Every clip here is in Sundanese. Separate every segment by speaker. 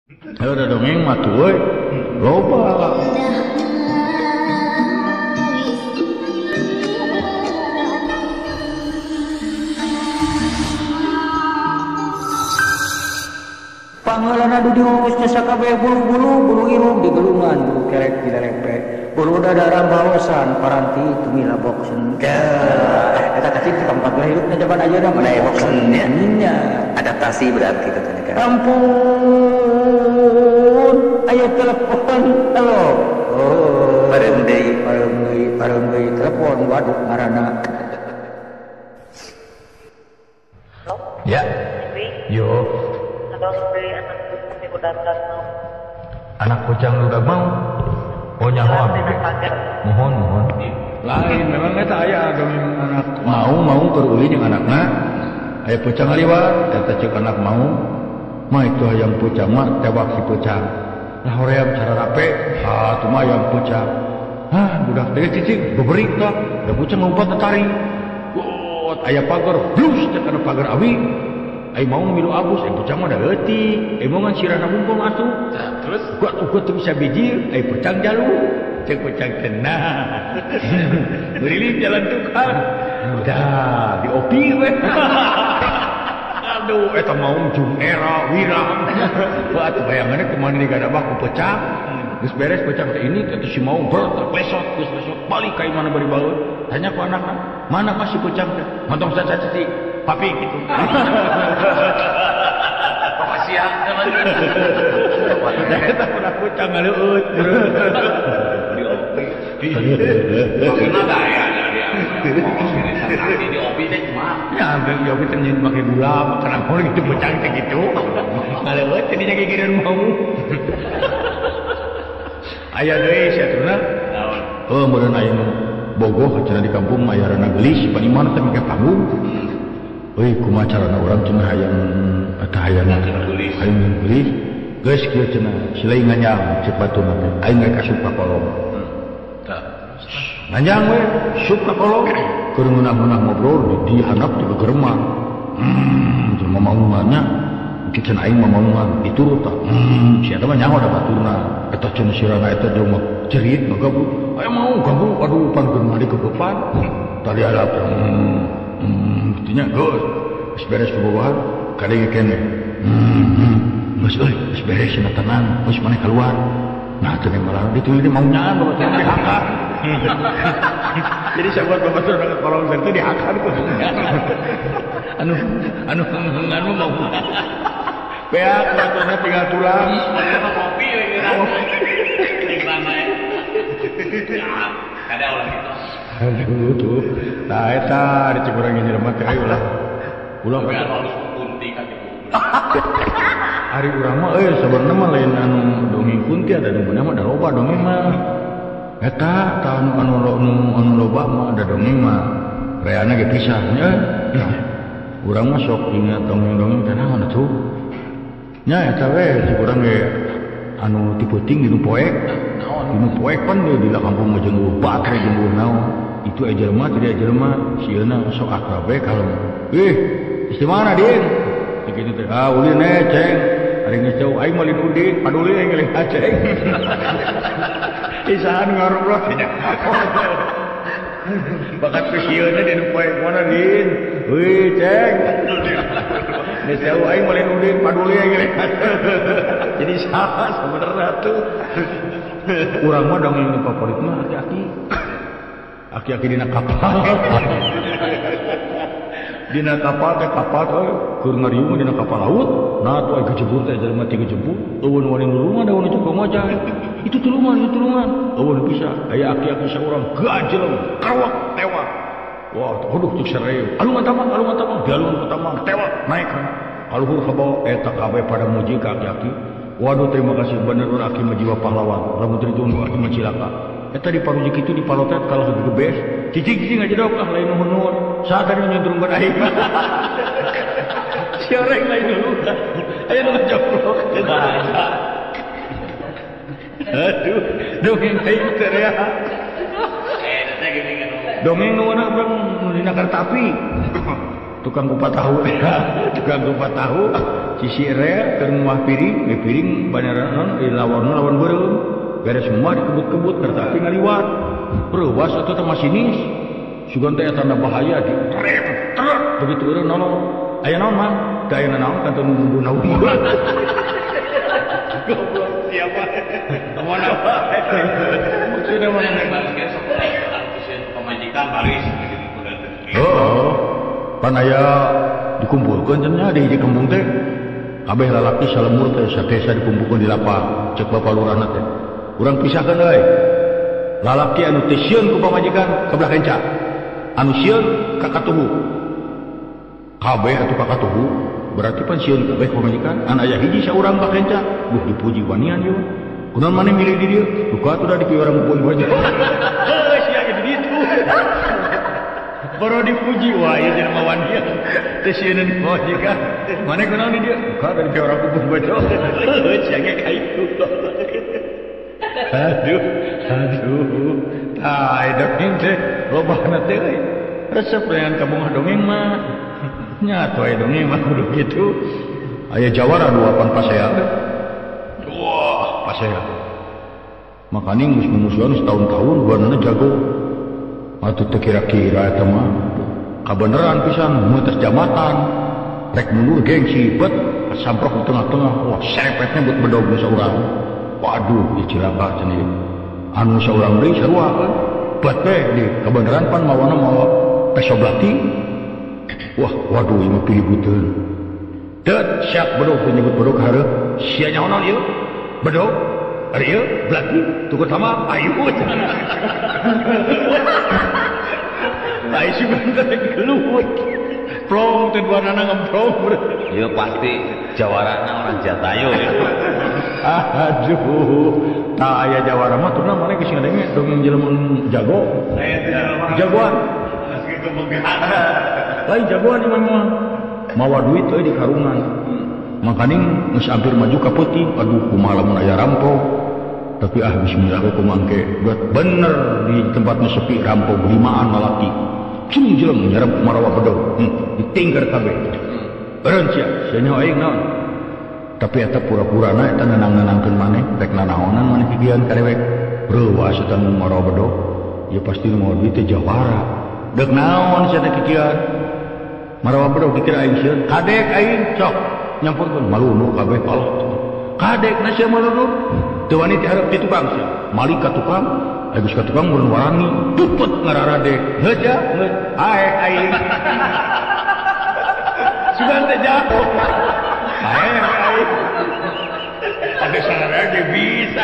Speaker 1: Ayo udah dongeng mah tuh euy. Loba.
Speaker 2: Pangeulana dudius teh sakabeh bulu-bulu, bulu irung digelungan, bulu kerek dilerepe, bulu dada rambaosan, paranti tumila boksen. Eta kacik di tempat lah hidupna zaman ayeuna mah
Speaker 3: aya boksen nya.
Speaker 2: Nya.
Speaker 3: Adaptasi berarti itu kan.
Speaker 2: Ampun, aya telepon halo. Oh,
Speaker 3: bareng deui,
Speaker 2: bareng deui, bareng deui telepon waduh ngaranna.
Speaker 1: Ya. Yo. Anak kucang udah mau. Oh nyaho abdi ge. Mohon mohon. Lain memang eta aya dongeng anak mau mau keur ulin jeung anakna. Aya pucang ngaliwat eta ceuk anak mau. Mah itu hayang pucang mah tewak si pucang. Lah hoream cara rape, ha tuh mah hayang pucang. Hah budak teh cicing beberik tah. Da pucang ngumpat tari. Got aya pagar blus teh kana pagar awi. Ai mau milu abus, ai pucang mah da leutik. Ai mau ngan sirahna bungkul asup.
Speaker 4: Terus
Speaker 1: gua ukur teu bisa bijil, ai pucang jalu. Ceuk pucang tenang. Ngeliling jalan tukang. Udah diopi we. Aduh, eta mau jung era wirang. Wah, atuh bayanganna kumaha ni gadabah ku pecang. Geus beres pecang teh ini teh si mau berat lesot, geus lesot balik ka imahna bari baeud. Tanya ku anakna, mana masih pecang teh? Montong saca cicing. Papi gitu.
Speaker 4: Bapak siang teman.
Speaker 1: Eta udah kucang ngaleueut.
Speaker 4: Di opi. Opi mah gaya dia. Di opi teh kumaha?
Speaker 1: Ya, di opi teh nyeun make gula, makan apa gitu kucang teh gitu. Ngaleueut jadinya gigireun mau. Aya deui sia turna.
Speaker 4: Naon?
Speaker 1: Heuh meureun aya nu bogoh cenah di kampung mah aya rana geulis pan imahna teh make panggung. Euy kumaha carana urang cenah hayang eta hayang hayang geulis geus kieu cenah silai nganyang ceuk baturna teh aing rek asup ka kolong.
Speaker 4: Tah terus
Speaker 1: nganyang we sup ka kolong keur ngeunah-ngeunah ngobrol di handap di gegerman. Cenah mamaungannya kieu cenah aing mamaungan diturut tah. Si eta mah nyaho da baturna eta cenah sirana eta jeung mah cerit ngagabut aya mau gabut aduh pan keur mandi kegepan tadi ada buktinya geus geus beres bobogohan kadenge keneh geus euy geus beres cenah tenang geus maneh keluar nah teu malah ditulis di mau nyaan bapak teh dihakan. Jadi saya buat bapak teh ka kolong teh dihakan ku anu anu anu mau beak baturna tinggal tulang
Speaker 4: kopi we geura lima kada ulah gitu.
Speaker 1: Aduh tuh. Nah eta di Cikurang jelema teh ulah. Ulah
Speaker 4: harus kunti ka gitu.
Speaker 1: Ari urang mah euy sabenerna mah lain anu dongeng kunti ada nu mah da loba dongeng mah. Eta tah anu anu anu loba mah ada dongeng mah. Reana ge pisah nya. Urang mah sok ingat dongeng-dongeng teh naon atuh. Nya eta we Cikurang ge anu ti peuting dinu poek. Dinu poek pan di kampung mah jeung batere jeung naon. Itu aya jelema tidak jelema sieuna sok akrab we kalau ih geus di mana din kitu teh ah ulin eh ceng ari geus jauh aing mah lin udin paduli aing lin aceng isahan ngarobrol nya bakat ke sieuna dinu poek mana din euy ceng geus jauh aing mah lin udin paduli aing lin jadi saha sebenarnya tuh urang mah dongeng favorit mah aki-aki aki-aki dina kapal. Dina kapal teh kapal teh keur ngariung dina kapal laut. Nah tuh aya gejebur teh jelema ti gejebur. Eueun wani nulungan da wani cokong aja. Itu tulungan, itu tulungan. Eueun bisa aya aki-aki saurang gajeleng karwak tewak. Wah, aduh cek sareu. Alungan tamang, alungan tamang, dialungan tamang, tewak naik. Kaluhur ka bawah eta kabeh pada muji ka aki-aki. Waduh terima kasih bener aki mah jiwa pahlawan. Lamun teu ditunggu aki mah cilaka. Eta di paruji kitu di palotet kalau gegebes cicing-cicing aja dok ah lain nuhun-nuhun saat tadi nyundrungkeun aing. Si orang lain dulu aya nu ngejogrok. Aduh dongeng aing teh rea.
Speaker 4: Teh geuning anu
Speaker 1: dongeng nu mana urang nu dina kereta api. Tukang kupat tahu ya, tukang kupat tahu sisi rel keur nguah piring, di piring banyaran non lawan lawan beureum. Beres semua dikebut-kebut kereta api ngaliwat. Reuwas atuh teh masinis. Sugan teh tanda bahaya di rem truk begitu eureun nolong. Aya naon mah? Teu aya naon kantun bumbuna unggul. Goblok siapa? Mana wae. Maksudna mana
Speaker 4: pamajikan baris gitu.
Speaker 1: Oh. Pan aya dikumpulkeun cenah di hiji kampung teh. Kabeh lalaki salemur teh sadesa dikumpulkeun di lapang cek bapak lurahna teh. Urang pisahkeun euy. Lalaki anu teu sieun ku pamajikan ka belah kenca. Anu sieun ka katuhu. Kabeh atuh ka katuhu berarti pan sieun kabeh pamajikan. An aya hiji saurang ka kenca, duh dipuji wanian ieu. Kunaon maneh milih di dieu? Duka atuh da dipiwarang mupun bae. Heuh sia ge di ditu. Baru dipuji wah ieu jelema wanian. Teu sieuneun pamajikan. Maneh kunaon di dieu? Duka da dipiwarang mupun bae. Heuh sia ge ka itu. Aduh, aduh. Tah dongeng teh lobana teh euy. Resep dengan kabungah dongeng mah. Nya atuh aya dongeng mah kudu kitu. Aya jawara dua pan pasea. Wah, pasea. Makaning geus mumusuhan setahun-tahun duanana jago. Atuh teu kira-kira eta mah. Kabeneran pisan meutas jambatan. Rek mundur gengsi bet samprok di tengah-tengah. Wah, serepetnya buat bedog saurang. Waduh, ieu cilaka cenah ieu. Anu saurang deui sarua kan. Bet teh di kabeneran pan mawana mawa peso belati. Wah, waduh ieu mah pilibuteun. Deut siap bedog nyebut bedog hareup. Sia nyaho naon ieu? Bedog. Ari ieu belati tukur sama ayu cenah. Ai si bener gelut. Plong teh duanana ngemplong.
Speaker 4: Ieu pasti jawarana orang Jatayu ya.
Speaker 1: Aduh, tah aya jawara mah turna maneh geus ngadenge dongeng jelema jago. Jagoan. Lain jagoan ieu mah. Mawa duit euy di karungan. Makaning geus hampir maju ka peuting, aduh kumaha lamun aya rampok. Tapi ah bismillah we kumaha engke. Bener di tempatnya sepi rampok limaan lalaki. Cung jeleng nyarep marawa bedog. Ditingker kabeh. Eureun sia, sia nyaho aing naon. Tapi eta pura-purana eta nenang-nenangkeun maneh, rek nanaonan maneh kikian ka dewek. Reuwas eta nu marawa bedog. Ya pasti nu mawa duit teh jawara. Deuk naon sia teh kikian? Marawa bedog dikira aing sieun, kadek aing cok nyampurkeun malunur kabeh kolot. Kadek na sia malunur. Teu wani ti hareup ti tukang sia. Malik ka tukang, aya geus ka tukang mun warani, puput ngararadek. Heuh sia, heuh ae aing. Sugan teh jauh. Ae aing. Ada sararea ge bisa.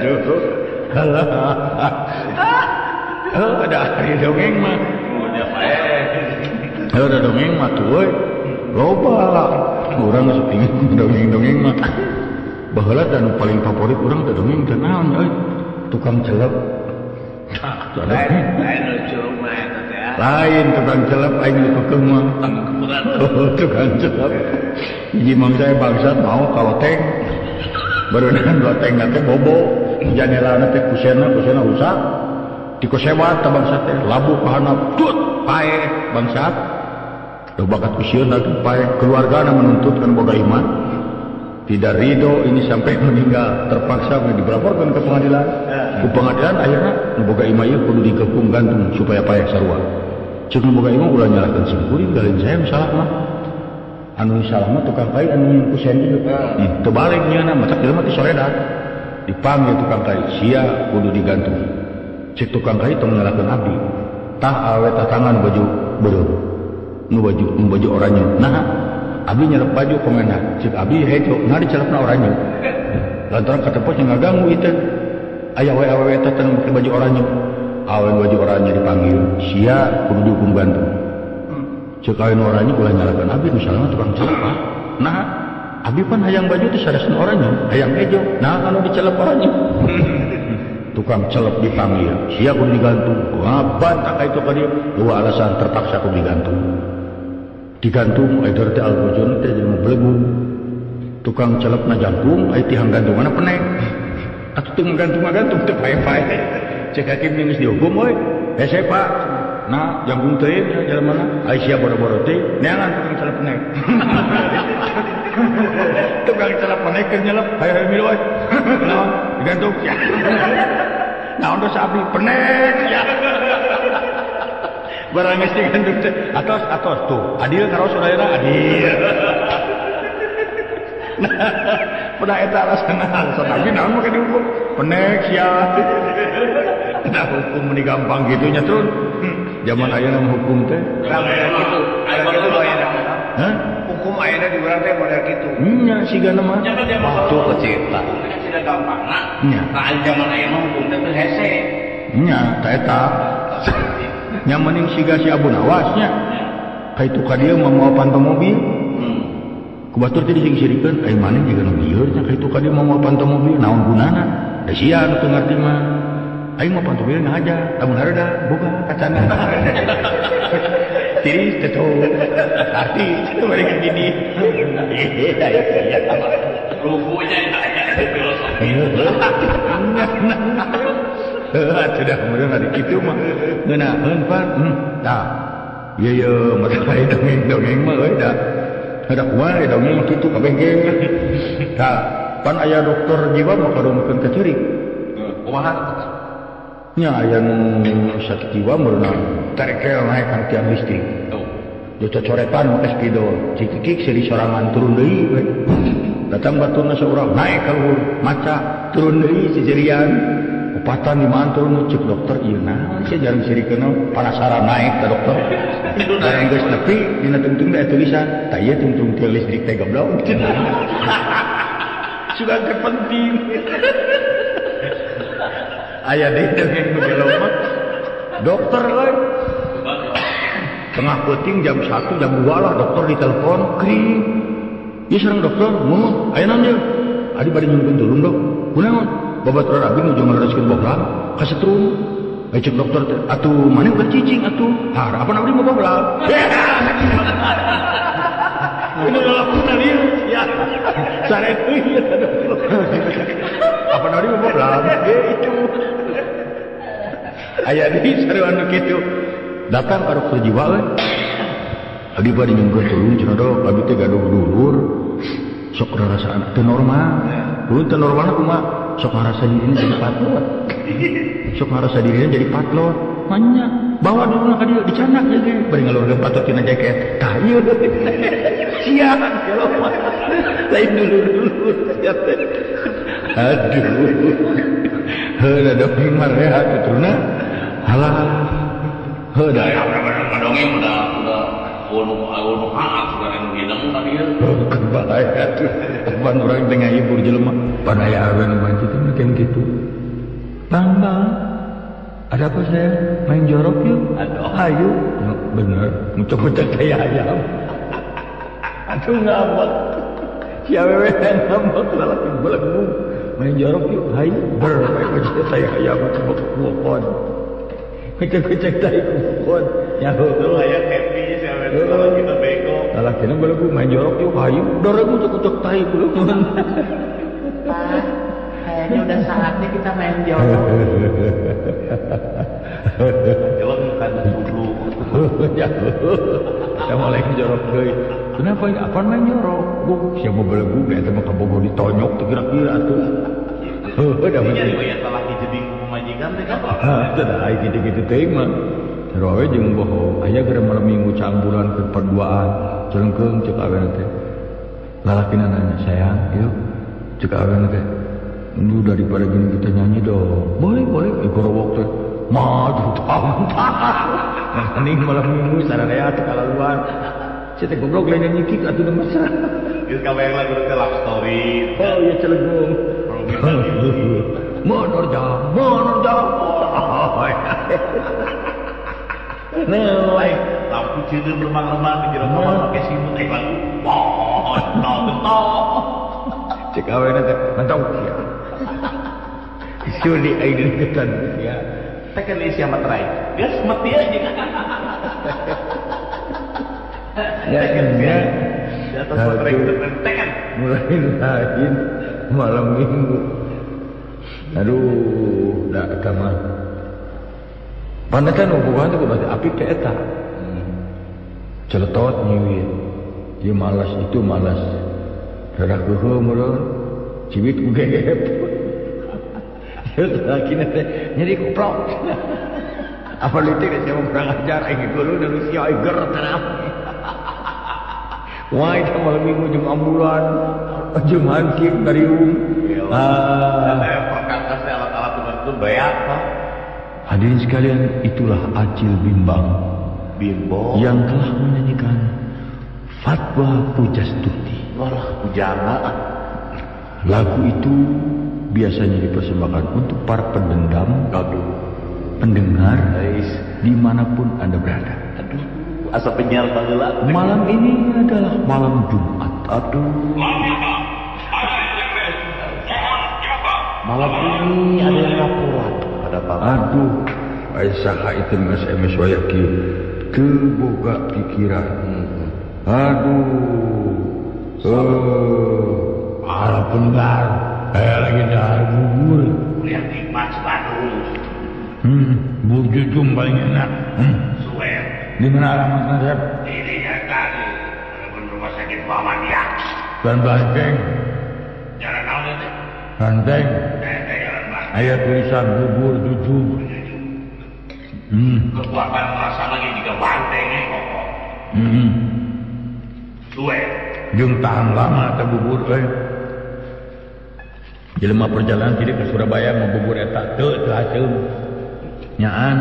Speaker 1: Duh. Halah. Heuh ada ari dongeng mah.
Speaker 4: Udah pae.
Speaker 1: Heuh ada dongeng mah tuh euy. Loba. Urang geus pingin dongeng-dongeng mah. Baheula teh anu paling favorit urang teh dongeng teh naon euy? Tukang celep.
Speaker 4: Lain lucu mah eta teh.
Speaker 1: Lain tukang celep aing nu kekeuh mah. Tukang celep. Hiji mangsa bangsat mau ka loteng. Barunan loteng teh bobo. Janelana teh kusena rusak. Dikosewat teh bangsat teh labuh ka handap tut paeh bangsat. Teu bakat ku sieun lagi paeh keluargana menuntut kan boga iman. Tidak ridho ini sampai meninggal, terpaksa dilaporkan ke pengadilan. Ke pengadilan akhirnya nu boga imah ieu kudu dikepung gantung supaya paeh sarua. Ceuk nu boga imah ulah nyalahkeun sim kuring, da lain saya nu salah mah. Anu salah mah tukang kai anu kusen ieu. Teu balik nyeuna matak jelema teh soredan. Dipanggil tukang kai, sia kudu digantung. Cek tukang kai tong nyalahkeun abdi. Tah awe tah tangan baju beureum. Nu baju oranye. Nah, abdi nyelep baju komena. Cek abdi hejo, nah dicelepna oranye. Lantaran katepos yang ngaganggu itu. Aya we awewe eta teh make baju oranye. Awe baju oranye dipanggil, sia kudu dihukum gantung. Cek awe nu oranye ulah nyalahkeun abdi, nu salah tukang celep ah. Nah, abdi pan hayang baju teh saresna oranye, hayang hejo. Nah, anu dicelep oranye. Tukang celep dipanggil, sia kudu digantung. Wah, bantah ka itu ka dieu. Dua alasan terpaksa kudu digantung. Digantung eder teh albojon teh jelema belegung. Tukang celepna jangkung aya tihang gantunganna penek. Atuh teu ngagantung-ngagantung teu pae-pae. Cek hakim geus dihukum euy. Hese Pak. Nah, jangkung teuing ya jalan mana? Aisyah boro-boro teh neangan tukang celep penek. Tukang celep penek keur nyelep, hayo milu euy. Naon? Digantung ya. Naon dosa abdi penek ya. Barang geus digantung teh atos atos tuh. Adil karo saudara adil. Nah, pada eta alasanna alasan abdi naon make dihukum? Penek sia. Nah, hukum meni gampang gitu nya turun. Zaman ayeuna mah hukum teh.
Speaker 5: Gitu. Aya ayeuna. Hah? Hukum ayeuna di urang teh model kitu.
Speaker 1: Nya sigana mah.
Speaker 4: Waktu kecipta.
Speaker 6: Sudah gampangna.
Speaker 1: Nya.
Speaker 6: Nah, zaman ayeuna hukum teh teu hese.
Speaker 1: Nya, ta eta. Nya mending siga si Abu Nawas nya. Ka itu ka dieu mah moal pantau mobil. Ku batur teh dising-sirikeun, ai maneh jiga nu lieur nya ka itu ka dieu mah moal pantau mobil, naon gunana? Da sia nu teu ngarti mah. Aing mah pantau mobil ngahaja, lamun hareuda boga kacana. Tiris teh tuh. Arti itu bari ka didi.
Speaker 4: Rubuhnya aya filosofi.
Speaker 1: Heuh, sudah kemudian ari kitu mah ngeunaheun pan. Tah. Ieu ieu mata dongeng-dongeng mah euy da. Ada kumaha dongeng mah kitu kabeh ge. Tah, pan aya dokter jiwa mah kadongkeun ka ceurik.
Speaker 4: Kumaha?
Speaker 1: Nya aya nu sakit jiwa meurna terekel naek kana tiang listrik.
Speaker 4: Tuh.
Speaker 1: Dicocoretan make spidol, cikikik seuri sorangan turun deui we. Datang baturna saurang naek ka luhur, maca turun deui sisirian. Opatan limaan turun cek dokter ieu naon sia jarang sirikeun penasaran naek ka dokter. Barang geus nepi dina tungtung teh tulisan, tah ieu tungtung tiang listrik teh goblok. Sudah terpenting. Aya deui dongeng nu gelo mah. Dokter euy. Tengah peuting jam 1 jam 2 lah dokter ditelepon, kring. Ieu sareng dokter, mun aya naon ieu? Adi bade nyungkeun tulung dok. Kunaon? Babaturan abdi nuju ngalereskeun bohlam, kasetrum. Ai cek dokter teh, atuh maneh bukan cicing atuh. Harapan abdi mah bohlam. Ini lalakunan ieu. Ya. Sare teuing ieu dokter. Apa abdi mah bohlam? Ge itu. Aya deui sarua anu kitu. Datang ka dokter jiwa euy. Abdi bade nyungkeun tulung cenah dok, abdi teh gaduh dulur. Sok rarasaan teu normal. Dulur teu normalna kumaha? Sok ngarasa dirinya jadi patlot. Sok ngarasa dirinya jadi patlot. Manya bawa dulurna ka dieu dicanak ieu ge. Bari ngalurkeun patlot tina jaket. Tah ieu. Sia gelo mah. Lain dulur-dulur sia teh. Aduh. Heuh da dongeng mah rehat tuturna. Halah. Heuh da
Speaker 4: ya dongeng udah anu haat sudah anu hidang ka dieu.
Speaker 1: Bahaya tuh. Pan urang teh ngahibur jelema. Pan aya awewe nu banci teh mah kitu. Bang, bang. Ada apa saya? Main jorok yuk.
Speaker 4: Aduh.
Speaker 1: Ayo. Bener, ngucek-ngucek kayak ayam. Aduh ngambek. Si awewe ngambek lalaki belegu. Main jorok yuk. Hayu. Ber, main tai ayam kebokon. Kucek-kucek tai kebokon. Ya
Speaker 5: heuh. Aya happy si awewe lalaki teh bego.
Speaker 1: Lalakina belegu main jorok yuk. Hayu. Doreg ngucek-ngucek tai belegu.
Speaker 7: Pak, kayaknya udah saatnya kita main jorok.
Speaker 4: Jeleng kan dulu.
Speaker 1: Ya. Kita mulai jorok deui. Kenapa ini? Apaan main jorok? Gua siapa belegu eta mah kabogoh ditonyok teu kira-kira atuh. Heuh, da mah.
Speaker 5: Iya, lalaki jadi pamajikan teh kan.
Speaker 1: Hah, teu da ai kitu-kitu teuing mah. Sarua we jeung bohong. Aya keur malam minggu cambulan keur perduaan, celengkeung ceuk awena teh. Lalakina nanya, "Sayang, yuk." Ceuk awena teh. Lu daripada gini kita nyanyi dong. Boleh, boleh. Gorowok teh. Maju tahu. Mending malam minggu sararea teh kalaluan. Sia teh goblok lain nyanyi kick atuh da mesra.
Speaker 5: Geus kabayang lagu teh love story.
Speaker 1: Oh iya celegung. Menerjang, menerjang.
Speaker 5: Nah, lampu ceudeum remang-remang di jero kamar make simut eh lagu. Wah, tong.
Speaker 1: Cek awena teh mantau sia. Suli aing deketan sia.
Speaker 5: Tekan isi materai. Geus mati aja.
Speaker 1: Ya, ya.
Speaker 5: Di atas materai tekan.
Speaker 1: Mulai lain malam minggu. Aduh, dah eta mah. Pantesan hubungan teh berarti apik teh eta. Celetot nyiwit. Dia malas itu malas. Rada keuheuh meureun. Ciwit ku gegep. Laki teh nyeri kuplok. Apa leutik teh sia kurang ajar aing geuleuh da sia ger tanah. Wah, itu malam minggu jeung ambulan, jeung hansip gariung. Ah,
Speaker 5: perkakas teh alat-alat itu banyak, Pak.
Speaker 1: Hadirin sekalian, itulah Acil Bimbang
Speaker 5: Bimbo
Speaker 1: yang telah menyanyikan Fatwa Pujastuti.
Speaker 5: Walah, pujana.
Speaker 1: Lagu itu biasanya dipersembahkan untuk para pendendam,
Speaker 5: aduh,
Speaker 1: pendengar dimanapun Anda berada.
Speaker 5: Aduh, asa penyiar baheula.
Speaker 1: Malam ini adalah malam Jumat.
Speaker 5: Aduh. Malam ini ada yang laporan. Ada apa?
Speaker 1: Aduh, ai saha itu SMS waya kieu. Teu boga pikiran. Aduh. Para pendengar, saya lagi dahar bubur.
Speaker 6: Lihat nikmat Bandung.
Speaker 1: Bubur jujum paling enak.
Speaker 6: Suwe.
Speaker 1: Di mana alamatnya, Sep?
Speaker 6: Ini nyata di rumah sakit Muhammadiyah.
Speaker 1: Dan Banteng.
Speaker 6: Jalan naon teh?
Speaker 1: Banteng.
Speaker 6: Jalan Banteng.
Speaker 1: Aya tulisan bubur jujum.
Speaker 6: Kekuatan rasa lagi juga banteng kok. Suwe.
Speaker 1: Jeung tahan lama teh bubur euy. Jelema perjalanan tidak ke Surabaya mau bubur eta teu teu haseum. Nyaan.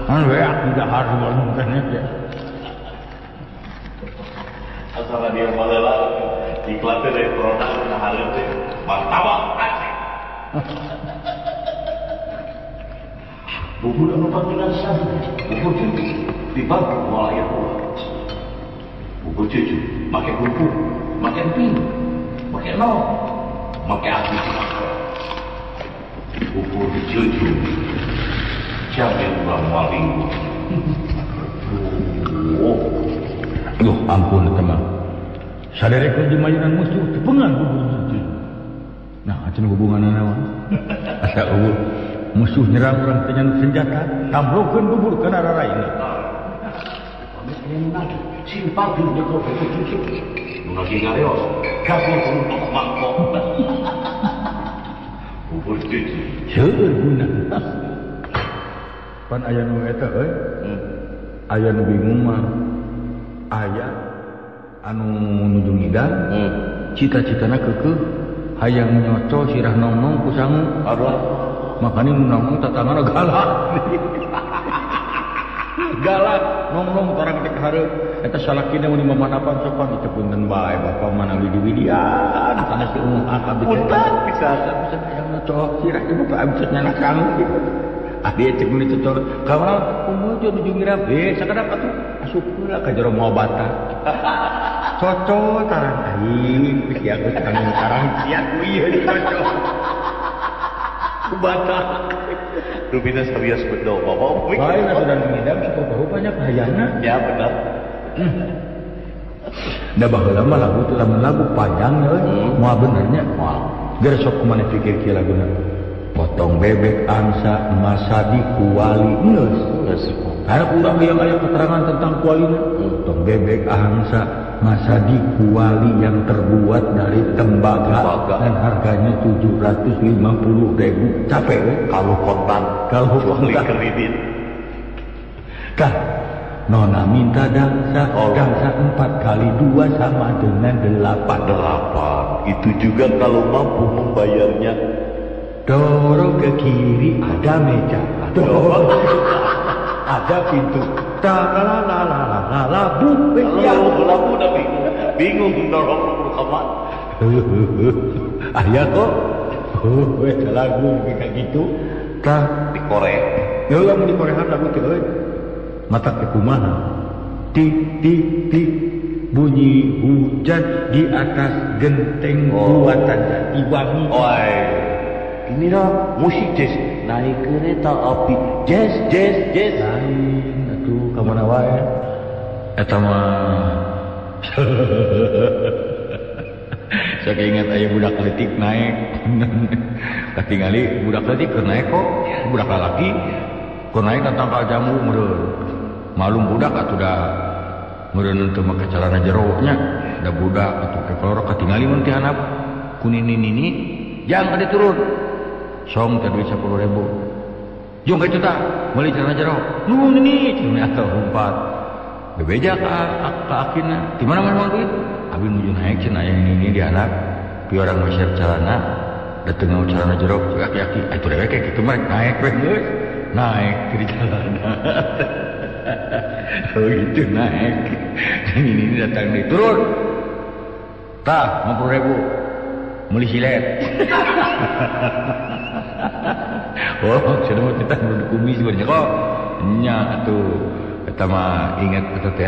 Speaker 1: Kan we aku dahar warung teh nya.
Speaker 5: Asal dia baheula iklan teh dari produk dahar teh
Speaker 6: martabak Aceh.
Speaker 5: Bubur anu panggilan bubur cucu dibantu moal aya buah. Bubur cucu make bumbu, make emping, make nol, make api. Bubur cucu jamin urang moal minggu.
Speaker 1: Duh, ampun eta mah. Saderek di mayunan musuh tepengan bubur cucu. Nah, acan hubunganna mah. Asa eueuh musuh nyerang urang teh nyanuk senjata, tamblokeun bubur kana raraina.
Speaker 5: Simpang nyekel bubur cucu. Nu lagi ngareos, kabur untuk mangkok. Bubur cucu.
Speaker 1: Seueur gunana. Pan aya nu eta euy. Aya nu bingung mah. Aya anu nuju ngidam, cita-citana keukeuh hayang nyocol sirah nong-nong ku sangu.
Speaker 5: Aduh.
Speaker 1: Makanya nu nong-nong tatangana galak. Galak nong-nong tarang teh hareup. Eta salakina mun mamanapan sopan itu punten bae bapak mana widi-widian kana si umum akab
Speaker 5: punten bisa
Speaker 1: bisa hayang nyocol sirah ieu bapak abis nyanak sangu. Ah dia cek meuni cocol ka mana kumaha teh nuju ngirap sakadap atuh asup heula ka jero mawa bata. Cocol tarang aing sia geus tarang sia ku ieu cocol. Ku bata.
Speaker 5: Rupina serius bedo bapak.
Speaker 1: Lain atuh dan ngidam sok rupanya hayangna.
Speaker 5: Ya benar.
Speaker 1: Da baheula mah lagu teh lamun lagu panjang euy, moal benernya. Moal. Geus sok kumaha pikir kieu laguna. Potong bebek angsa masadi kuali geus.
Speaker 5: Geus.
Speaker 1: Karena kurang yang aya keterangan tentang kualina. Potong bebek angsa masadi kuali yang terbuat dari tembaga dan harganya 750.000. Capek we?
Speaker 5: Kalau kontan,
Speaker 1: kalau
Speaker 5: kuali kredit.
Speaker 1: Kah, nona minta dangsa, dangsa 4 kali 2 sama dengan 8.
Speaker 5: 8. Itu juga kalau mampu membayarnya.
Speaker 1: Dorong ke kiri ada meja, dorong ada pintu. Ta la la la la la la bu
Speaker 5: ya labu udah bingung, bingung dorong ke kamar.
Speaker 1: Ayah kok, lagu kayak gitu. Tah
Speaker 5: di Korea.
Speaker 1: Ya lamun di Korea lagu teh euy. Mata ke kumaha? Ti ti ti bunyi hujan di atas genteng buatan Jatiwangi.
Speaker 5: Oi. Ini dah musik jazz naik kereta api jazz jazz jazz
Speaker 1: lain atuh ka mana wae eta mah Saya ingat aya budak leutik naik. Katingali budak leutik keur naik kok, budak lalaki keur naik ka tangkal jambu meureun. Malum budak atuh da meureun teu make calana jero nya, da budak atuh kekolor katingali mun ti handap ku nini-nini jang ade turun. Song teh duit 10.000. Jung ka itu tah meuli celana jero. Nuhun nini cenah atuh lumpat. Bebeja ka akina, di mana mana duit? Abi nuju naik cenah aya nini di anak, pi orang meser celana, dateng ngau celana jero, aki-aki, atuh dewek kayak kitu mah naik we geus, naik di celana. Oh gitu naik. Nini datang deui turun. Tah 50.000. Meuli silet. Oh, sudah mau kita nu kumis sebenarnya kok. Nya atuh eta mah ingat eta teh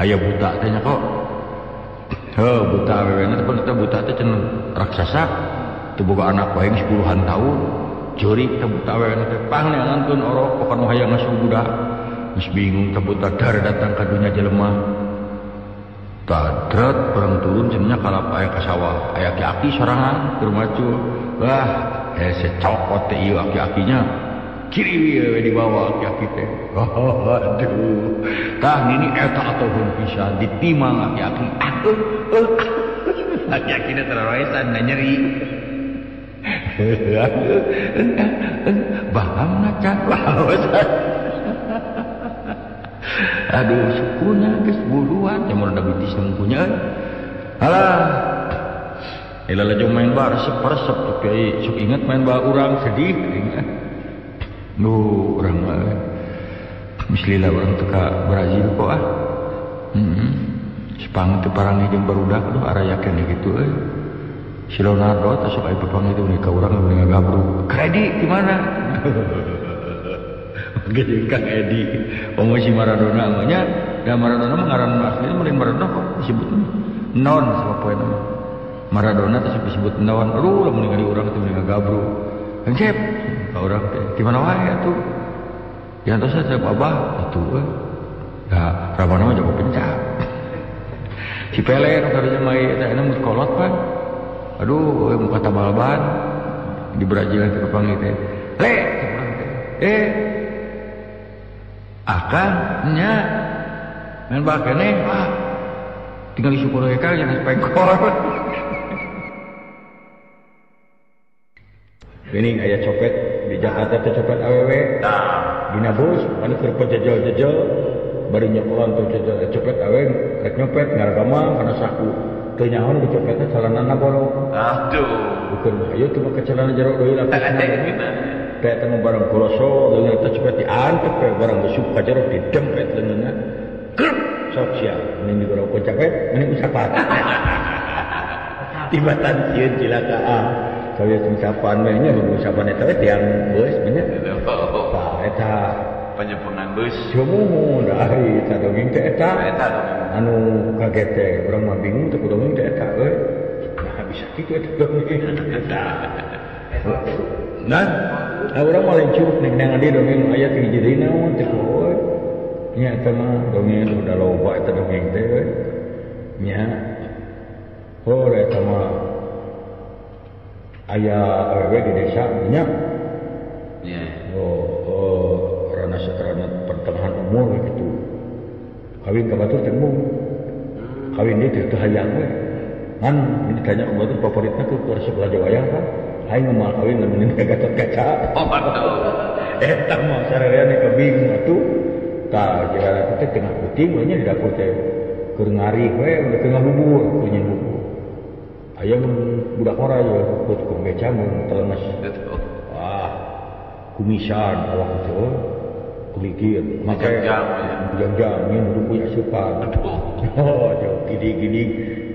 Speaker 1: aya buta teh nya kok. Heuh buta awewena teh eta buta teh cenah raksasa teu boga anak wae geus puluhan tahun. Ceurik teh buta awewena teh pangneangankeun orok pokona hayang ngasuh budak. Geus bingung teh buta dar datang ka dunya jelema. Tadret bareng turun cenah kalap aya ka sawah, aya aki-aki sorangan keur macul. Wah, hese cokot teh ieu aki-akinya. Kiri we dibawa aki-aki teh. Oh, aduh. Tah nini eta atohun pisan ditimang aki-aki. Aki-aki teh tararoesan da nyeri. Bahamna can waosan. Aduh sukuna geus buluan jamur da bitis nungkunya euy. Alah. Ila lajong main ba resep-resep tapi sok inget main ba urang sedih ingat. Duh, urang mah mislila urang teu ka Brazil kok ah. Sepang teu parangi jeung barudak aduh araya keneh kitu euy. Si Leonardo teh sok aya papanggih teh ka urang meuni ngagabruk. Kredit di mana? Jeung Kang Edi, omo si Maradona mah nya, da Maradona mah ngaran asli mah lain Maradona kok disebut non sama poe nama. Maradona teh sok disebut non. Aduh lamun ningali urang teh meuni ngagabruk. Encep ka urang teh di mana wae atuh. Diantos teh abah atuh euy. Da Ramana mah jago pencak. Si Pele nu karunya mah eta enak mun kolot pan. Aduh euy muka tabalban di Brazil teh kapanggih teh. Le cek urang teh. Akang nya main bal keneh wah tinggal disyukur we ka jangan pengkor. Geuning aya copet di Jakarta teh copet awewe tah dina bus anu keur pejejel-jejel bari nyekelan teh copet awewe rek nyopet ngaragama kana saku teu nyaho nu dicopetna calanana bolong.
Speaker 4: Aduh
Speaker 1: bukan hayu teu make celana jero deui lapisna. Teh teh barang koloso leungeun teh copet diantep we barang geus ka jero didempet leungeunna. Krep sok sia mending digorok kocak we mending usapan. Tibatan sieun cilaka ah. Saya ucapan we nya ucapan eta we tiang beus nya. Tah eta
Speaker 4: panyepengan beus.
Speaker 1: Sumuhun ari eta dongeng teh eta. Anu kaget teh urang mah bingung teh dongeng teh eta euy. Nah bisa kitu eta dongeng eta. Nah, urang mah lain curug nek neangan deui dongeng aya teh hiji deui naon teh euy. Nya eta mah dongeng udah loba eta dongeng teh euy. Nya. Oh eta mah aya awewe di desa nya.
Speaker 4: Nya.
Speaker 1: Oh, rana pertengahan umur gitu. Kawin ka batur teh embung. Kawin deui teh teu hayang we. Ngan ditanya ku batur favoritna teh resep raja wayang kan. Aing mah kawin lamun Gatot Kaca.
Speaker 4: Oh, aduh.
Speaker 1: Eta mah sarerean ka bingung atuh. Tah jalan teh tengah puting we nya di dapur teh keur ngarih we keur ngabubur keur nyen bubur. Aya mun budak ora ye tukang beca mun telemes. Wah, kumisan awak teh kulikir make jam-jam nyen duku asupan. Oh, jauh gidi-gidi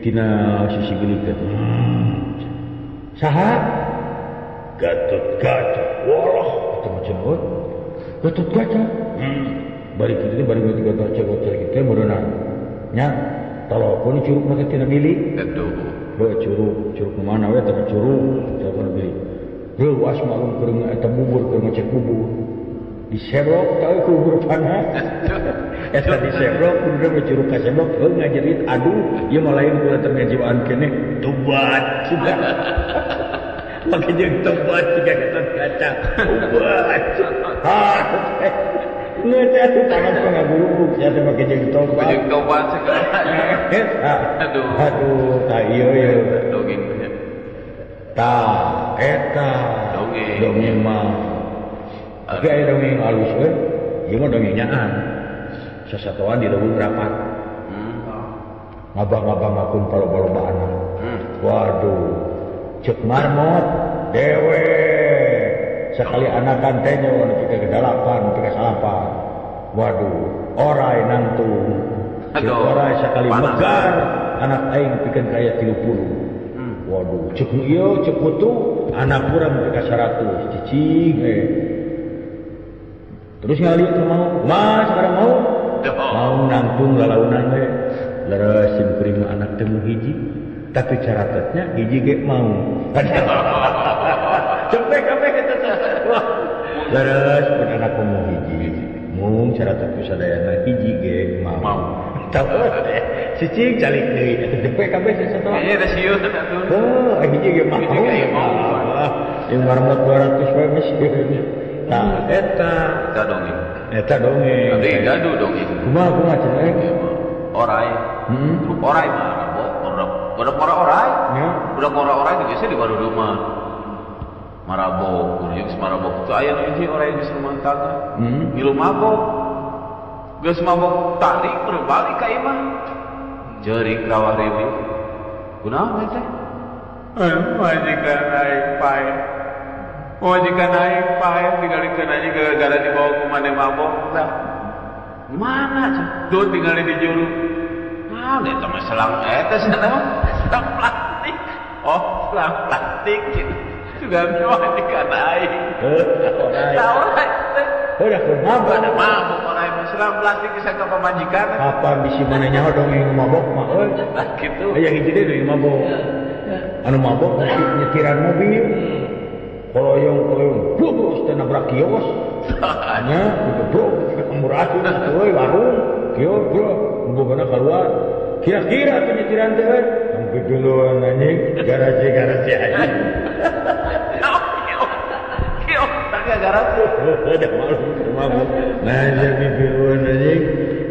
Speaker 1: tina sisi geulik teh. Saha? Gatot Kaca. Walah, eta macam euy. Gatot Kaca. Bari kitu teh bari Gatot Kaca kitu teh meureunna. Nya, talokon curug mah teh tina bilik.
Speaker 4: Aduh.
Speaker 1: Heuh curug, curug mana we teh curug, talokon bilik. Heuh was malum keur eta bubur keur ngecek bubur. Diseblok tau ku hurufana. Eta diseblok kudu mah curug kaseblok heuh ngajerit aduh ieu mah lain kula teu ngajiwaan keneh tobat sudah. Make jeung tobat jiga Gatot Kaca. Tobat. Ha. Ngeus atuh tangan pangaguruk sia teh make jeung tobat.
Speaker 4: Jeung tobat segala. Aduh.
Speaker 1: Aduh, tah ieu ieu
Speaker 4: dongeng nya.
Speaker 1: Tah eta
Speaker 4: dongeng.
Speaker 1: Dongeng mah. Tapi aya dongeng alus we, ieu mah dongeng nyaan. Sasatoan di leuweung rapat. Ngabang-ngabang akun paloba-loba anak. Waduh, ceuk marmot dewe. Sekali anakan teh nyawa nepi ka 8, nepi ka 9. Waduh, orai nangtung. Ceuk orai sakali megar anak aing pikeun ka aya 30. Waduh, ceuk nu ieu ceuk putu anak urang nepi ka 100 cicing we. Terus ngaliuk mau, mas sekarang mau, mau nangtung lalaunan we, leres sim kuring mah anak teh mu hiji, tapi caratetnya hiji ge mau. Cepet kabeh eta teh. Wah, leres pun anak mu hiji, mung caratet ku sadayana hiji ge mau. Tahu teh, cicing calik deui eta cepet kabeh sasatoan.
Speaker 4: Kayaknya teh sieun atuh.
Speaker 1: Heuh, hiji ge mau.
Speaker 4: Hiji ge mau.
Speaker 1: Yang marmot 200 we geus. Nah, eta
Speaker 4: dongeng.
Speaker 1: Eta dongeng.
Speaker 4: Nanti gaduh dongeng.
Speaker 1: Kumaha kumaha cenah eh?
Speaker 4: Orai. Heeh. Orai mah rabo, budak ora orai.
Speaker 1: Nya.
Speaker 4: Budak ora orai geus di baru rumah. Marabok, jeung marabok itu aya nu hiji orai geus rumah tangga. Ngilu mabok. Geus mabok tarik berbalik ka imah. Jeurik rawah riwih. Kunaon teh? Majikan aing pae. Majikan aing pae tinggalikeun aja gara-gara dibawa ku mane mabok tah. Mana cah? Tuh tinggalin di juru. Nah, eta mah selang eta cenah mah selang plastik. Oh, selang plastik gitu. Sudah majikan aing.
Speaker 1: Heuh, orai.
Speaker 4: Tah orai teh.
Speaker 1: Heuh, da keur mabok.
Speaker 4: Ada mabok orai mah selang plastik bisa ka pamajikan.
Speaker 1: Kapan bisi mana nyaho dongeng mabok mah euy.
Speaker 4: Nah, kitu.
Speaker 1: Aya hiji deui dongeng mabok. Anu mabok nyetiran mobil. Koloyong-koloyong, bubus teh nabrak kios. Nya, gebrok murah euy warung, kios bro, bogona keluar. Kira-kira teh nyetiran teh euy. Sampai duluan anjing, garasi-garasi anjing.
Speaker 4: Kios, tangga garasi.
Speaker 1: Udah malu mabok. Nah, jadi duluan anjing,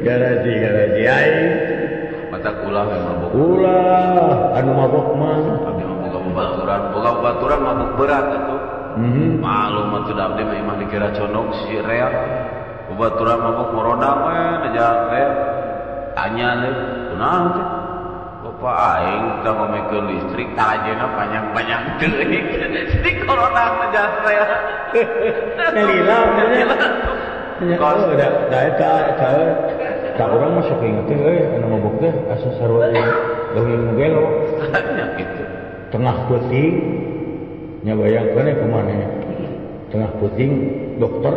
Speaker 1: garasi-garasi aing.
Speaker 4: Mata ulah we mabok.
Speaker 1: Ulah, anu mabok mah.
Speaker 4: Abdi mah boga babaturan, boga babaturan mabok berat atuh. Malu mah teu abdi mah imah dikira condong si rea. Babaturan mabok morodang we na jalan rea. Tanya le, kunaon teh? Bapak aing tah ngomekeun listrik tajena panjang-panjang teuing. Di korodang na jalan rea.
Speaker 1: Nyalila nya. Oh, da eta eta tak urang mah sok inget teh euy anu mabok teh asa sarua dongeng nu gelo.
Speaker 4: Nya kitu.
Speaker 1: Tengah peuting nya bayangkeun we kumaha tengah peuting dokter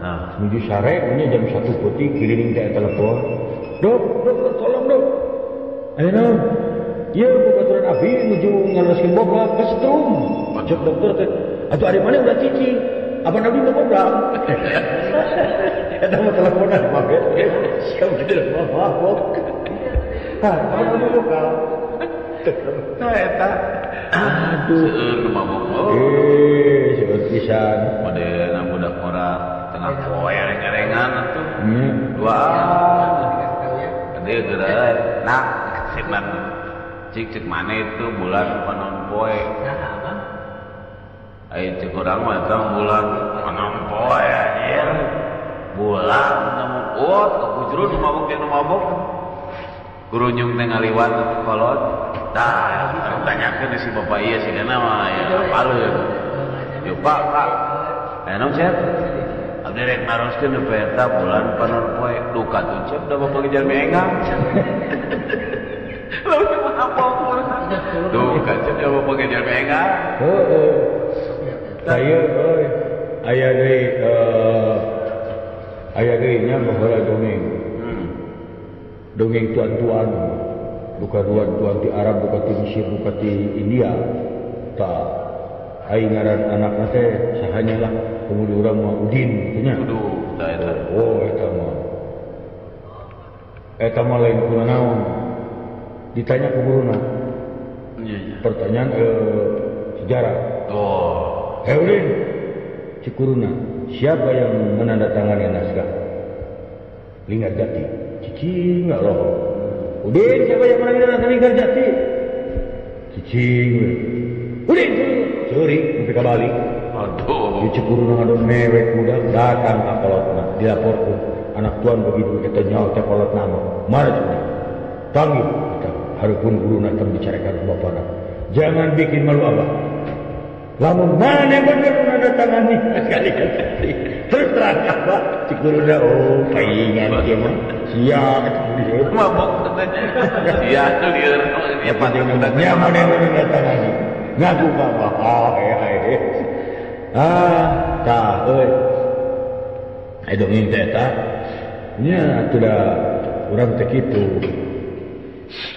Speaker 4: nah
Speaker 1: menuju sare nya jam 1 peuting kilining teh telepon. Dok, dokter tolong dok. Ayo naon? Ieu babaturan abdi nuju ngalereskeun boga kesetrum. Cek dokter teh, atuh ari maneh ulah cicing. Apa nabi mah goblok. Eta mah teleponan mah. Siap gitu mah mabok. Hah, apa nabi goblok.
Speaker 4: Nah eta.
Speaker 1: Aduh,
Speaker 4: seueur nu mabok.
Speaker 1: Seueur pisan.
Speaker 4: Modelna budak ora tengah poe reng-rengan atuh. Duaan. Gede geura. Nah, sipna cik cik mana itu bulan panon poe. Ayo cek urang mah eta bulan panon poe anjir. Bulan namun oh kabujurun nu mabok jeung nu mabok. Gurunyung teh ngaliwat teh kolot. Tah, tanyakeun si bapak ieu sigana mah ya apaleun. Yo Pak, Pak. Aya naon Cep? Abdi rek naroskeun nu eta bulan panon poe duka tuh Cep da bapak jalmi engang. Leuwih mabok. Duka Cep da bapak jalmi engang.
Speaker 1: Heueuh. Saya euy aya deui aya deui nya baheula dongeng. Dongeng tuan-tuan, bukan tuan-tuan di Arab, bukan di Mesir, bukan di India. Tah Ai ngaran anakna teh sahanya lah kemudian urang mah Udin kitu nya.
Speaker 4: Aduh, tah eta.
Speaker 1: Oh, eta mah. Eta mah lain kunaon. Ditanya ku guruna.
Speaker 4: Iya, iya.
Speaker 1: Pertanyaan sejarah.
Speaker 4: Oh.
Speaker 1: Hei Udin, cik guruna, siapa yang menandatangani naskah Linggarjati? Cicing enggak loh. Udin, siapa yang menandatangani Linggarjati? Cicing. Udin, curi, sampai ke Bali.
Speaker 4: Aduh.
Speaker 1: Di guruna ngadon mewek budak datang ka kolotna, dilaporkeun. Anak tuan begitu kita nyawa teh kolotna mah. Mana cenah? Panggil. Harupun guruna teu bicarakan ku bapana. Jangan bikin malu abah. Lamun mana bener menandatangani sekali kali. Terus terang abah cik guruna oh paingan kieu mah. Sia ketemu
Speaker 4: mabok katanya. Sia lieur.
Speaker 1: Ya nya mana menandatangani. Ngaku ka abah. Ah eh. Ah tah euy. Ai dongeng teh eta nya atuh da urang teh kitu.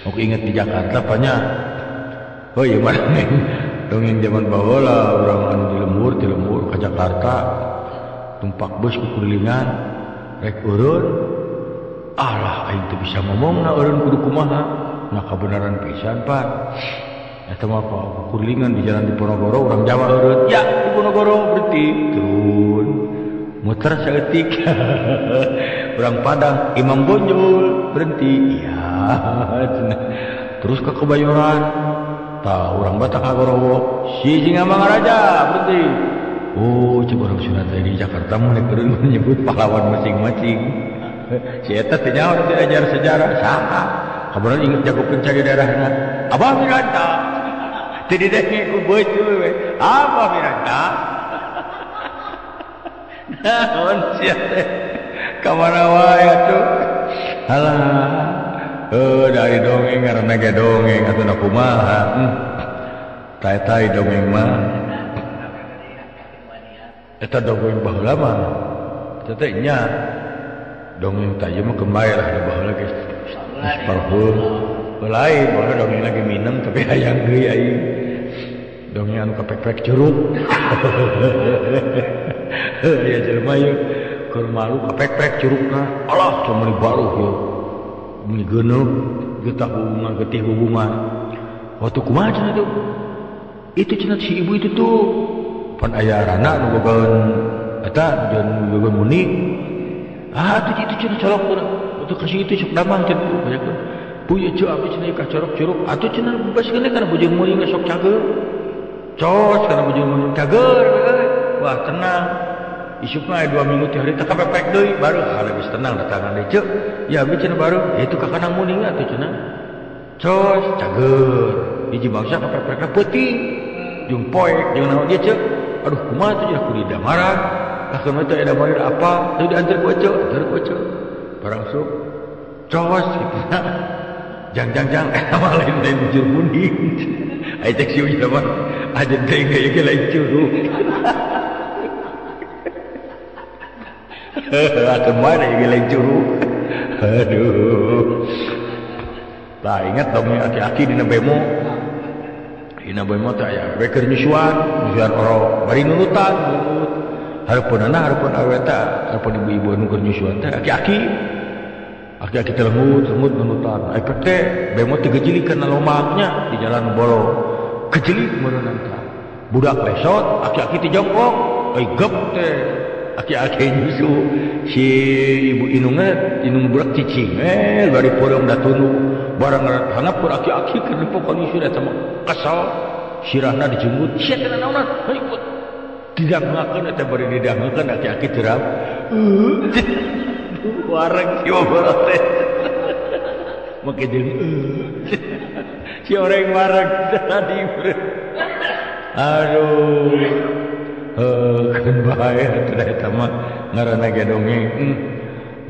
Speaker 1: Aku ingat di Jakarta banyak. Oh iya mana dongeng zaman baheula urang anu di lembur ke Jakarta tumpak bus kukurilingan rek eureun alah aing teu bisa ngomongna eureun kudu kumaha nah kabenaran pisan pan eta mah kukurilingan di jalan Diponegoro urang Jawa eureun ya Diponegoro berhenti turun muter saeutik urang Padang Imam Bonjol berhenti iya terus ke Kebayoran tah urang Batak Kagorowo si Singamangaraja berhenti oh coba orang Sunda teh di Jakarta mah kudu menyebut pahlawan masing-masing si eta teh nyaho teh ajar sejarah saha kabaran inget jago pencari daerahna Abah Miranda teu didenge ku beuteung we Abah Miranda naon sia teh ka mana wae atuh halah dari dongeng karena ge dongeng atuh na kumaha tai-tai dongeng mah eta dongeng baheula mah eta teh nya dongeng teh ieu mah kembali lah da baheula geus parhum lain baheula dongeng lagi minum tapi hayang deui aing dongeng anu kapek-pek curug ya jelema ieu keur malu kapek-pek curugna alah cuma baruh ieu meni geuneup getah hubungan getih hubungan waktu kumaha cenah tuh itu cenah si ibu itu tuh pan aya rana nu bogaeun eta jeung bogaeun muni ah itu itu cenah colok atuh kasih itu sok damang cenah banyak punya ceu abdi cenah ka corok curug atuh cenah bebas geuna kana bujung muni geus sok cager cos kana bujung muni cager wah tenang isukna 2 minggu ti hari teh kapepek deui baru ah geus tenang datangan deui ceu ya abdi cenah baru itu ka kanang muning atuh cenah cos cager hiji bangsa kapepekna peuting jeung poek jeung naon ieu ceu aduh kumaha tuh jeung kudu damaran lah kumaha teh damar apa teu diantar ku ceu antar ku ceu barang sok cos kitu jang jang jang eta mah lain teh bujur muning ai cek si ujang mah ajeun teh ge lain curug akan mana yang lain curug aduh tah ingat dongeng aki-aki dina bemo dina bemo teh aya we keur nyusuan nyusuan orok bari nunutan nunut hareupeunana hareupeun awewe teh hareupeun ibu-ibu anu keur nyusuan teh aki-aki aki-aki teh lengut lengut nunutan ai teh bemo teh gejilik kana lomangnya di jalan bolong kejelik meureunnan tah budak lesot aki-aki teh jongkok ai gep teh aki-aki nyusu si ibu inungna inung budak cicing bari peureum da tunduk barang hanap pun aki-aki keur nepok nyusu eta mah kesel sirahna dijenggut sia teh naonan hayu didangakeun eta bari didangakeun aki-aki terap wareng si bapak teh make jeung si orang wareng tadi aduh keun bae atuh da eta mah ngaranna ge dongeng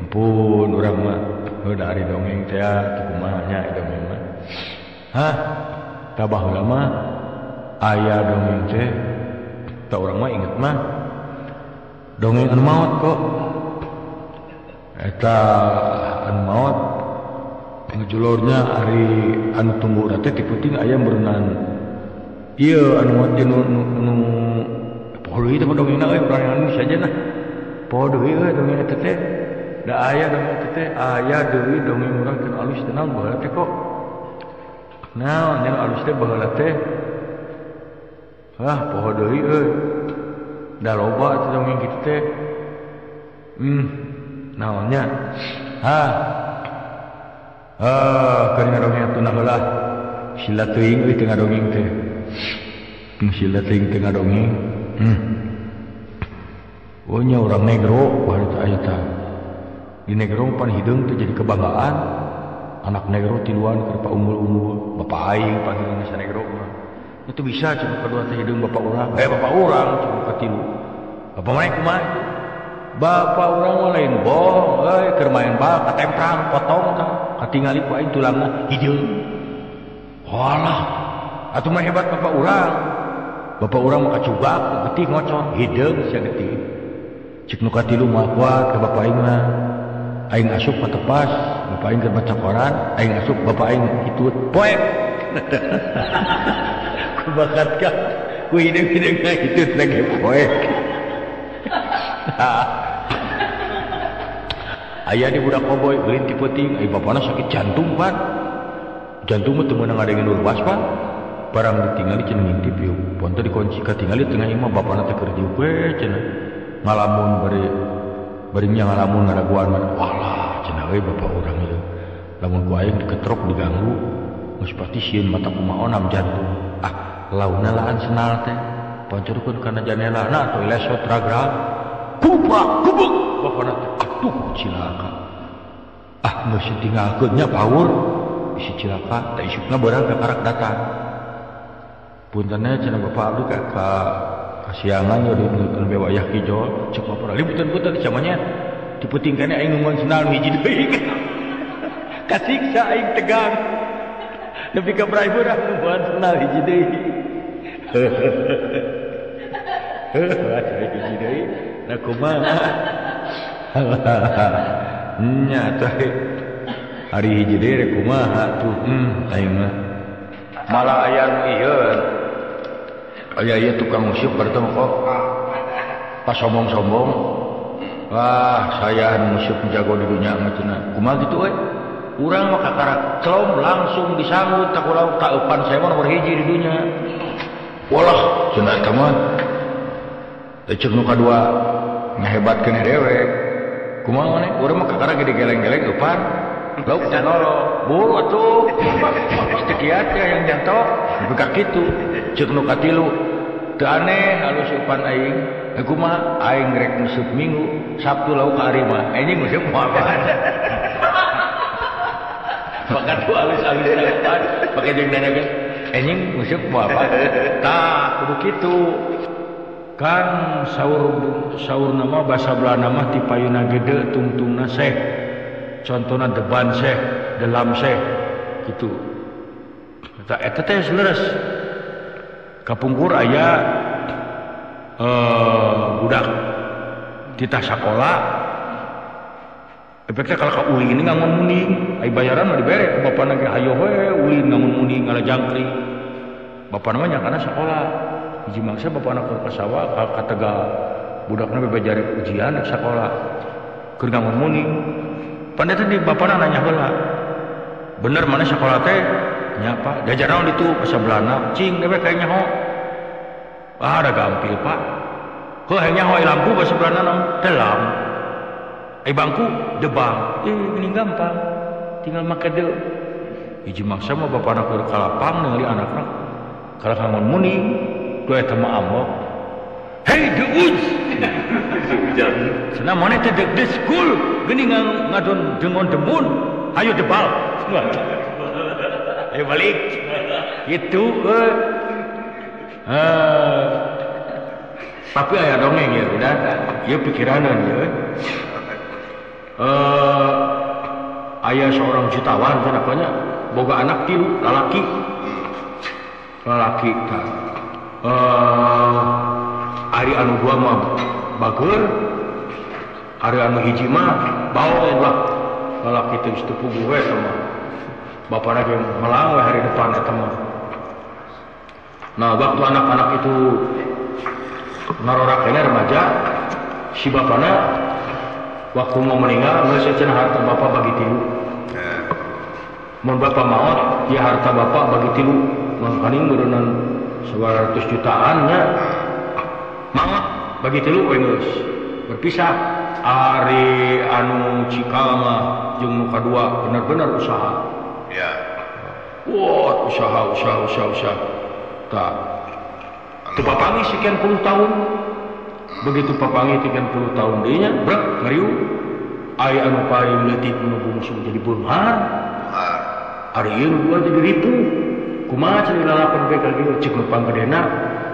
Speaker 1: ampun urang mah heuh da ari dongeng teh atuh kumaha nya dongeng mah hah tah baheula mah aya dongeng teh tah urang mah inget mah dongeng anu maot kok eta anu maot ngejulornya ari anu tunggu teh ti peuting aya meureunnan Ieu anu nu poho deui teh dongengna euy urang anu saja nah. Poho deui euy dongeng eta teh. Da aya dongeng eta teh aya deui dongeng urang teh alus teh naon baheula teh kok. Naon nya alus teh baheula teh. Ah poho deui euy. Da loba teh dongeng kitu teh. Naonnya? Hah. Ah, keur ngadongeng atuh nah heula. Sila teuing euy teu ngadongeng teh. Sila teuing teu ngadongeng. Oh nya urang negro baru teh aya tah. Di negro pan hideung teh jadi kebanggaan. Anak negro tiluan keur paunggul-unggul. Bapak aing panggilna sa negro mah. Itu bisa cenah kadua teh hideung bapak urang. Bapak urang cenah katilu. Bapak maneh kumaha itu? Bapak urang mah lain bohong euy keur main bal katemprang potong tah katingali ku aing tulangna hideung. Walah, atuh mah hebat bapak urang. Bapak urang mah kacugak getih ngocor hideung sia getih. Cik nu katilu mah kuat ka bapak aing mah. Aing asup ka tepas, bapak aing keur maca koran, aing asup bapak aing hitut poek. Ku bakat ka ku hideung-hideungna hitut lagi poek. Aya di budak koboi ulin ti peuting, ai bapana sakit jantung pan. Jantung mah teu meunang ngadengin urwas pan. Barang ditingali cenah ngintip ieu. Pon teh dikunci katingali tengah imah bapana teh keur diuk we cenah. Ngalamun bari bari nya ngalamun ngadaguan walah cenah euy bapak urang ieu. Lamun ku aing diketrok diganggu geus pasti sieun mata kumaha onam jantung. Ah, launa laan senal teh. Pancurkeun kana janela na atuh lesot ragrag. Kubak kubuk bapana teh aduh cilaka. Ah geus ditinggalkeun nya paur bisi cilaka teh isukna beurang ka karak datang. Puntenna cenah bapak abdi ka kasiangan yo di lebih wayah kijol cek bapak liputan-putan camanya diputing kana aing ngungon sendal nu hiji deui. Kasiksa aing tegang. Nepi ka brai beurang ngungon sendal hiji deui. Hiji deui. Nah kumaha? Nya teh hari hiji deui rek kumaha tuh aing mah. Malah aya nu ieu. Aya ieu tukang musik bertemu kok. Pas sombong-sombong. Wah, saya nu musik jago di dunia mah cenah. Kumaha kitu euy? Urang mah kakarak celom langsung disambut tak ulah taeupan saya mah nomor hiji di dunia. Walah, cenah eta mah. Teh ceuk nu kadua ngahebatkeun dewek. Kumaha maneh? Urang mah kakara gede geleng-geleng eupan. Lauk cenah buru atuh. Geus teu kiat ya yang jantok nepi ka kitu. Ceuk nu katilu teu aneh halus eupan aing. Kumaha aing rek nguseup Minggu, Sabtu lauk ka ari mah. Anjing nguseup moal apa. Maka tuh halus-halus eupan pake jeung nanyakeun anjing nguseup moal apa. Tah kudu kitu. Kan saur nama basa Belanda mah ti payuna gede tungtungna seh. Contohna deban seh, delam seh gitu. Eta eta teh leres. Kapungkur aya budak titah sakola efeknya kalau ka ulin ini ngangon muning, ai bayaran mah dibere ku bapana ge hayo we ulin ngangon muning ngala jangkrik. Bapana mah nyakana sakola. Hiji mangsa bapana keur ka sawah ka Tegal. Budakna bebejare ujian rek sakola. Keur ngangon muning. Pan eta di bapana nanya heula. Bener mana sakola teh? Nya Pak, diajar naon ditu basa Belanda. Cing dewek hayang nyaho. Ah, da gampil Pak. Heuh hayang nyaho ai lampu basa Belanda naon? Delam. Ai bangku debang. Geuning gampang. Tinggal make deui. Hiji mangsa mah bapana keur ka lapang ningali anakna kalah ngangon muning. Duh eta mah amok. Hey de uj. Cenah maneh teh de school geuning ngadon dengon demun. Hayo debal. Ayo balik. Gitu euy. Tapi aya dongeng ya, udah. Ieu pikiranan ya. Aya seorang jutawan cenah nya boga anak tilu lalaki. Lalaki tah. Ari anu dua mah bageur, ari anu hiji mah baong lah. Lalaki teh geus teu puguh we eta mah. Bapana ge melang we hari depan eta mah. Nah waktu anak-anak itu ngarorak kene remaja si bapana waktu mau meninggal geus cenah harta bapak bagi tilu. Mun bapak maot ya harta bapak bagi tilu. Mangkaning meureunnan 100 jutaan nya. Maot bagi tilu we geus. Berpisah ari anu cikal mah jeung nu kadua bener-bener usaha.
Speaker 5: Ya.
Speaker 1: Wah, usaha. Tah. Teu papanggih sekian puluh tahun. Begitu papanggih sekian puluh tahun deui nya, brek ngariu. Ai anu paling leutik nu bungsu jadi beunghar. Ari ieu nu dua jadi ripuh. Kumaha cenah lalapan bae ka kieu ceuk nu panggedena,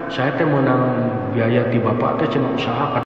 Speaker 1: saya teh meunang biaya ti bapak teh cenah usaha.